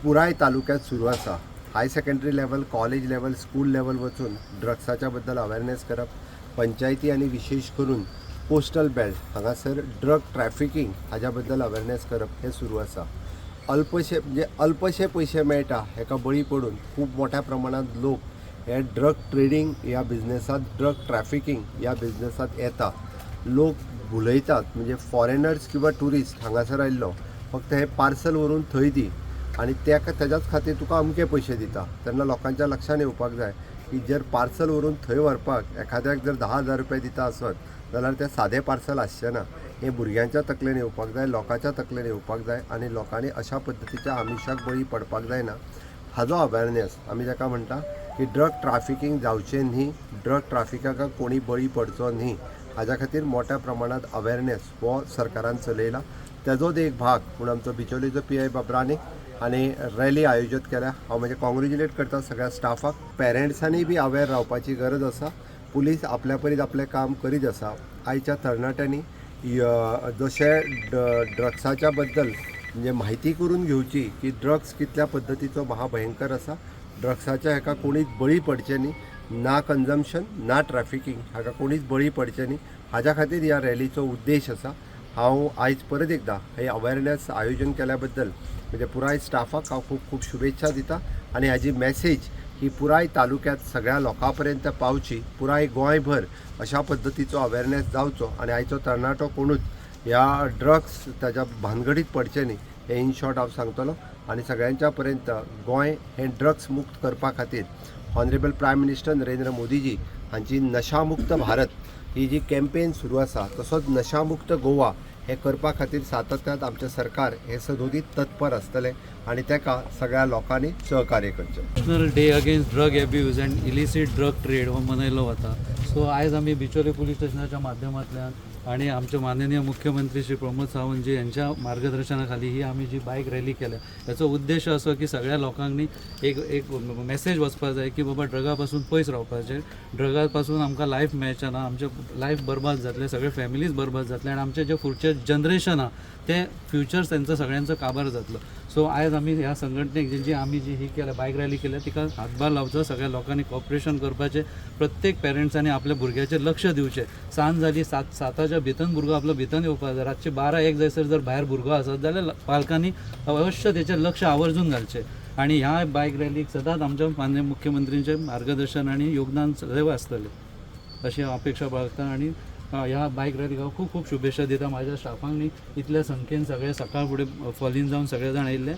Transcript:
पुराय तालुक्यात सुरू आसा. High secondary level, college level, school level वचून ड्रग्साच्या बद्दल अवेरनेस करप, पंचायती आनी विशेश करून कोस्टल बेल्ट हांगासर ड्रग ट्रॅफिकींग हाज्या बद्दल अवेरनेस करप हें सुरू आसा. अल्पशे म्हणजे अल्पशे पयशे मेळटा हेका बळी पडून खूब मोठ्या प्रमाणांत लोक हे ड्रग ट्रेडींग ह्या बिजनेसांत, ड्रग ट्रॅफिकींग ह्या बिजनेसांत येता. लोक भुलयतात, म्हणजे फॉरेनर्स किंवा ट्युरिस्ट हांगासर आयिल्लो फक्त हे पार्सल व्हरून थंय दी आनी तेका तेज्याच खातीर तुका अमके पयशे दिता. तेन्ना लोकांच्या लक्षान येवपाक जाय की जर पार्सल व्हरून थंय व्हरपाक एखाद्याक जर 10,000 रुपया दिता आसत जाल्यार तें सादें पार्सल आसचें ना. हें भुरग्यांच्या तकलेन येवपाक जाय, लोकांच्या तकलेन येवपाक जाय आनी लोकांनी अशा पद्दतीच्या आमिशाक बळी पडपाक जायना. हाजो अवेरनेस आमी ताका म्हणटा की ड्रग ट्राफिकींग जावचें न्ही, ड्रग ट्राफिकाक कोणी बळी पडचो न्ही, हाज्या खातीर मोठ्या प्रमाणांत अवेरनेस हो सरकारान चलयला. तेजोच एक भाग म्हूण आमचो बिचोलीचो पीआय बाबरानी आनी रॅली आयोजीत केल्या. हांव म्हणजे कॉंग्रेच्युलेट करता सगळ्या स्टाफाक. पेरंट्सांनी बी अवेर रावपाची गरज आसा. पुलीस आपल्या परीत आपलें काम करीत आसा. आयच्या तरणाट्यांनी जशें ड्रग्साच्या बद्दल म्हणजे म्हायती करून घेवची की ड्रग्स कितल्या पद्दतीचो महाभयंकर आसा. ड्रग्साच्या हेका कोणीच बळी पडचें न्ही, ना कन्जम्पशन ना ट्रॅफिकींग हाका कोणीच बळी पडचें न्ही, हाज्या खातीर ह्या रॅलीचो उद्देश आसा. हांव आयज परत एकदां हे अवेरनेस आयोजन केल्या बद्दल म्हणजे पुराय स्टाफाक हांव खूब खूब शुभेच्छा दिता आनी हाजी मॅसेज ही पुराय तालुक्यांत सगळ्या लोकां पर्यंत पावची, पुराय गोंयभर अशा पद्दतीचो अवेरनेस जावचो आनी आयचो तरणाटो कोणूच ह्या ड्रग्स ताच्या भानगडीत पडचें न्ही, हें इन शॉर्ट हांव सांगतलो. आनी सगळ्यांच्या पर्यंत गोंय हें ड्रग्स मुक्त करपा खातीर ऑनरेबल प्रायम मिनिस्टर नरेंद्र मोदीजी हांची नशामुक्त भारत ही जी कॅम्पेन सुरू आसा, तसोच नशामुक्त गोवा हें करपा खातीर सातत्यान आमचें सरकार हें सदोदीत तत्पर आसतलें आनी ताका सगळ्या लोकांनी सहकार्य करचें. National Day Against Drug Abuse and Illicit Drug Trade हो मनयलो वता. सो आयज आमी बिचोले पुलीस स्टेशनाच्या माध्यमांतल्यान आनी आमचे माननीय मुख्यमंत्री श्री प्रमोद सावंतजी यांच्या मार्गदर्शनाखाली ही आमी जी बायक रॅली केल्या, हेचो उद्देश असो की सगळ्या लोकांनी एक एक मेसेज वचपाक जाय की बाबा, ड्रगा पासून पयस रावपाचें. ड्रगा पासून आमकां लायफ मेळचें ना, आमचें लायफ बरबाद जातलें, सगळे फॅमिलीज बरबाद जातले आनी आमचें जे फुडचें जनरेशन आहा तें फ्युचर तेंचो सगळ्यांचो काबार जातलो. सो आयज आमी ह्या संघटनेक जी आमी जी ही केल्या, बायक रॅली केल्या, तिका हातभार लावचो. सगळ्या लोकांनी कॉपरेशन करपाचें. प्रत्येक पेरंट्सांनी आपल्या भुरग्याचेर लक्ष दिवचें. सांज जाली, 7, 7च्या भितर भुरगो आपलो भितर येवपाक जाय. रातचे 12, 1 जायसर जर भायर भुरगो आसत जाल्यार पालकांनी अवश्य तेचेर लक्ष आवर्जून घालचें. आनी ह्या बायक रॅलीक सदांच आमच्या माननीय मुख्यमंत्रींचें मार्गदर्शन आनी योगदान सदैव आसतलें अशी हांव अपेक्षा बाळगता. आनी ह्या बायक रॅलीक हांव खूब खूब शुभेच्छा दिता. म्हाज्या स्टाफांक न्ही, इतल्या संख्येन सगळे सकाळ फुडें फॉलीन जावन सगळे जाण आयिल्ले.